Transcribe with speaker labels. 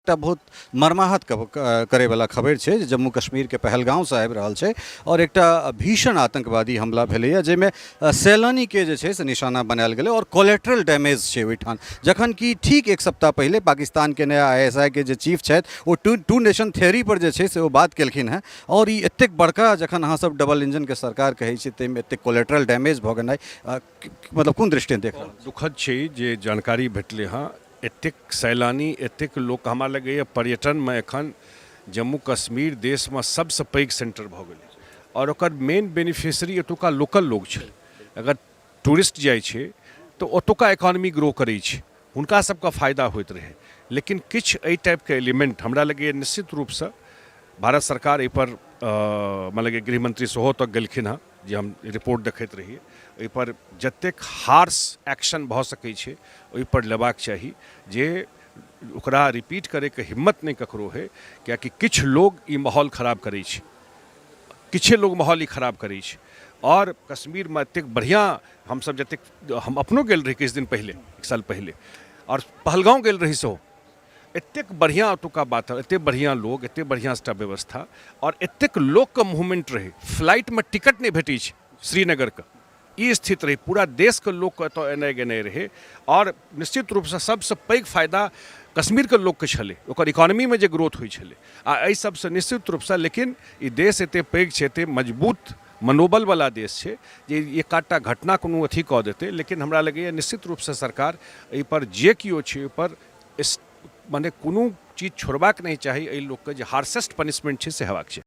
Speaker 1: एकटा बहुत मर्माहत करैवला खबरि छै जे जम्मू कश्मीरके पहलगाँवसँ आबि रहल छै आओर एकटा भीषण आतङ्कवादी हमला भेलैए, जाहिमे सैलानीके जे छै से निशाना बनायल गेलै आओर कोलेट्रल डैमेज छै ओहिठाम। जखन कि ठीक एक सप्ताह पहिले पाकिस्तानके नया आईएसआईके जे चीफ छथि, ओ टू टू नेशन थियरी पर जे छै से ओ बात केलखिन हेँ। आओर ई एतेक बड़का, जखन अहाँसभ डबल इंजनके सरकार कहै छी, ताहिमे एतेक कोलेट्रल डैमेज भऽ गेनाइ मतलब कोन दृष्टिमे देख रहल?
Speaker 2: दुखद छै जे जानकारी भेटलै हँ। एतेक सैलानी, एतेक लोक, हमरा लगैए पर्यटनमे एखन जम्मू कश्मीर देशमे सबसँ पैघ सेन्टर भऽ गेलै आओर ओकर मेन बेनिफिशरी एतुका लोकल लोक छै। अगर टूरिस्ट जाइ छै तऽ ओतुका इकोनॉमी ग्रो करै छै, हुनका सबके फायदा होइत रहै। लेकिन किछु एहि टाइपके एलिमेन्ट, हमरा लगैए निश्चित रूपसँ भारत सरकार एहिपर, हमरा लगैए गृहमन्त्री सेहो ओतऽ गेलखिन हँ, जे हम रिपोर्ट देखैत रहियै, ओहिपर जतेक हार्श एक्शन भऽ सकै छै, ओहिपर लेबाक चाही, जे ओकरा रिपीट करैके हिम्मत नहि ककरो होइ। किएकि किछु लोग ई माहौल खराब करै छै, किछे लोग माहौल ई खराब करै छै। आओर कश्मीरमे एतेक बढ़िआँ हमसब जतेक, हम अपनो गेल रही किछु दिन पहिले, एक साल पहिले, आओर पहलगाँव गेल रही सेहो। एतेक बढ़िआँ ओतुका बात, एतेक बढ़िआँ लोग, एतेक बढ़िआँ सबटा व्यवस्था आओर एतेक लोकके मूवमेंट रहै। फ्लाइटमे टिकट नहि भेटै छै श्रीनगरके, ई स्थिति रहै। पूरा देशके लोकके एतऽ एनाइ गेनाइ रहै आओर निश्चित रूपसँ सबसँ पैघ फायदा कश्मीरके लोकके छलै, ओकर इकोनॉमीमे जे ग्रोथ होइ छलै आ एहि सबसँ निश्चित रूपसँ। लेकिन ई देश एतेक पैघ छै, एतेक मजबूत मनोबलवला देश छै जे एक आधटा घटना कोनो अथी कऽ देतै। लेकिन हमरा लगैए निश्चित रूपसँ सरकार एहिपर, जे केओ छै ओहिपर, मने कोनो चीज छोड़बाक नहि चाही। एहि लोकके जे हार्शेस्ट पनिशमेंट छै से हेबाक चाही।